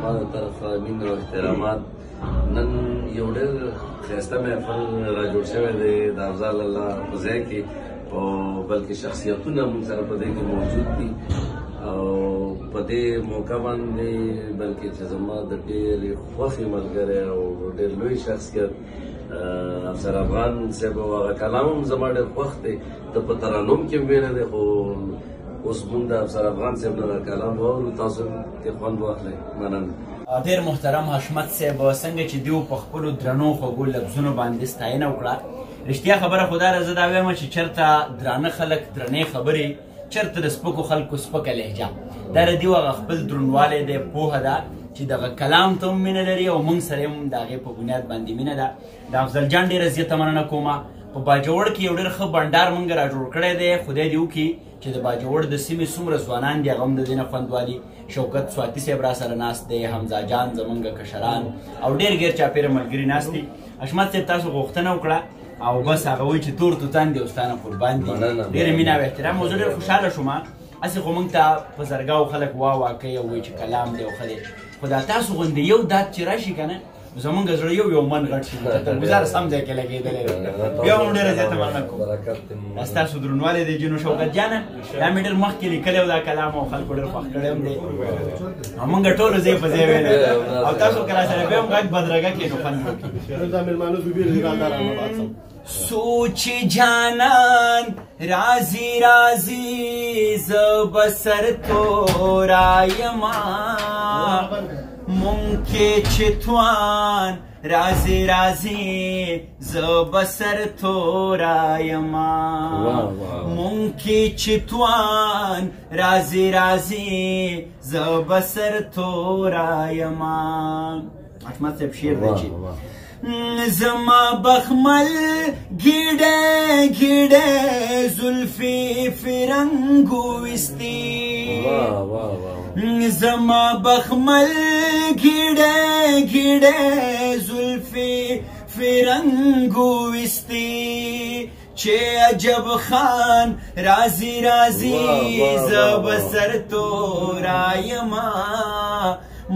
زما د طرفه مینه او احترامات. نن یو ډېر ښایسته محفل را جوړ شوی دی د افضل الله په ځای کې، او بلکې شخصیتونه موږ سره په دې کې موجود دي. او په دې موقع باندې بلکې چې زما د ډېرې خوښې ملګری او ډېر لوی شخصیت افسر افغان صاحب، هغه کلام هم زما ډېر خوښ دی، ته په ترنم کې هم ویلی دی، خو اوس موږ د افسر افغان صاحب نه دا کلام واورو، تاسو هم ترې خوند واخلئ. مننه. ډېر محترم حشمت صاحب، څنګه چې دیو په خپلو درنو خوږو لفظونو باندې ستاینه وکړه، رښتیا خبره خو دا ده، زه دا وایم چې چېرته درانه خلک درنې خبرې، چېرته د سپکو خلکو سپکه لهجه، دا د دیو هغه خپل درنوالی دی، پوهه ده چې دغه کلام ته هم مینه لري او موږ سره هم د هغې په بنیاد باندې مینه ده. د افضل جان ډېره زیاته مننه کومه. په باجوړ کې یو ډېر ښه بنډار موږ را جوړ کړی دی، خدای دې وکړي چې د باجوړ د سیمې څومره ځوانان دي هغه هم د دې نه خوند والي. شوکت سواتي صاحب را سره ناست دی، حمزه جان زمونږ کشران او ډېر ګیر چاپېره ملګري ناست دي. حشمت صاحب تاسو غوښتنه وکړه او بس هغه وایي چې تور توتان دي او ستا نه قربان دي. ډېره مینه او احترام، او زه ډېر خوشحاله شوم. هسې خو موږ ته په زرګاو خلک وا وا کوي او وایي چې کلام دی او ښه دی، خو دا تاسو غوندې یو داد چې راشي که نه، زمونږ زړه یو یو من غټ شي، ګزار سم ځای کې لګېدلی دی. بیا هم ډېره زیاته مننه کوم، دا ستاسو درنوالی دی. جنو شوکت جانه، دا مې ډېر مخکې لیکلی و دا کلام او خلکو ډېر خوښ کړی هم دی، او موږ ټولو ځای په ځای ویلی او تاسو که راسره بیا هم غږ بدرګه کړئ نو خوند وکړي. سوچ جانان رازی رازی ز بسر تورایم، مونږ کې چې توان رازی رازی ز بسر تورایم، مونږ کې چې توان رازی رازی ز بسر تورایم. احمد صاحب شعر دی چې زما بخمل ګیډه ګیډه زلفي فرنګو وستي، زما بخمل ګیډه ګیډه زلفي فرنګو وستي، چې عجب خان رازي رازي زب سر تورایم،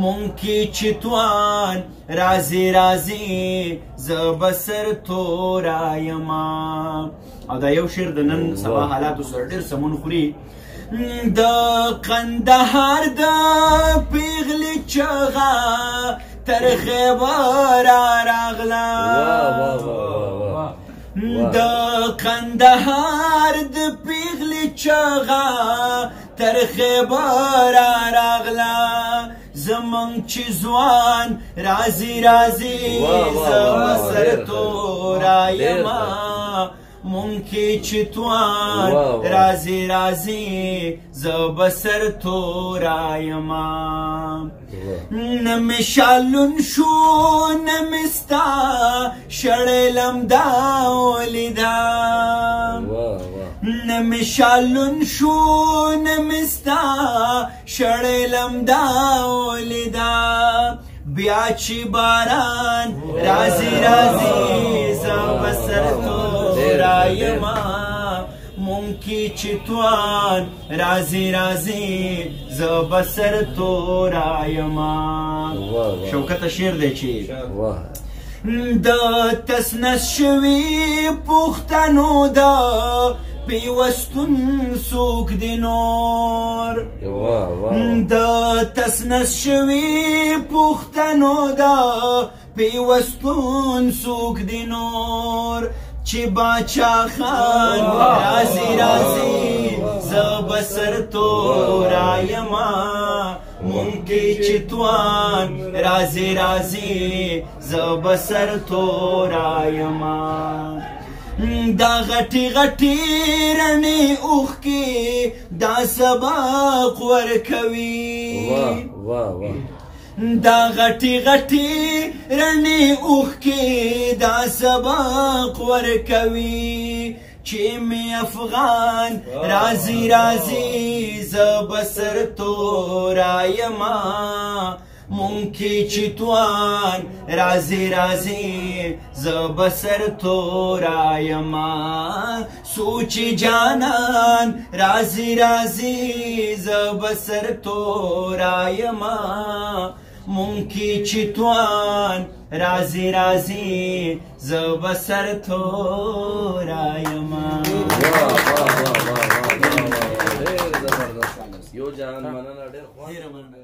مونږ کې چې توان رازي رازي زه بسر تورایم. او دا یو شعر د نن سبا حالاتو سره ډېر سمون خوري. د قندهار د پیغلې چغه تر خیبره راغله، د قندهار د پیغلې چغه تر خیبره راغله، زمونږ چې ځوان رازي رازي زه سر تورایم، مونږ کې چې توان رازي رازي زه به سر تورایم. نه مې شالون شو نه مې ستا شړی لمدا ولیده، نه مې شالون شو نه مې ستا شړی لمدا ولیده، بیا چې باران رازي رازي زه به سر تورایم، مونږ کې چې توان رازي رازي زه به سر تورایم. شوکته شعر دی چې د تسنس شوي پښتنو د پیوستون څوک دی نور، د تسنس شوي پښتنو د پیوستون څوک دی نور، چې باچا خان رازي رازي زه به سر تورایم، مونږ کې چې توان رازي رازي زه به سر تورایم. دا غټي غټي رڼې اوښکې دا سبق ورکوي، دا غټي غټي رڼې اوښکې دا سبق ورکوي، چې مې افغان رازي رازي زه به سر تورایم، مونږ کې چې توان رازي رازي زه به سر تورایم، سوچ جانان رازي رازي زه به سر تورایم، مونږ کې چې توان راځي راځي، زه به سر تورا یمه. واه واه واه واه واه، ډېر زبردست، یو جهان مننه، ډېر خوند. ډېره مننه.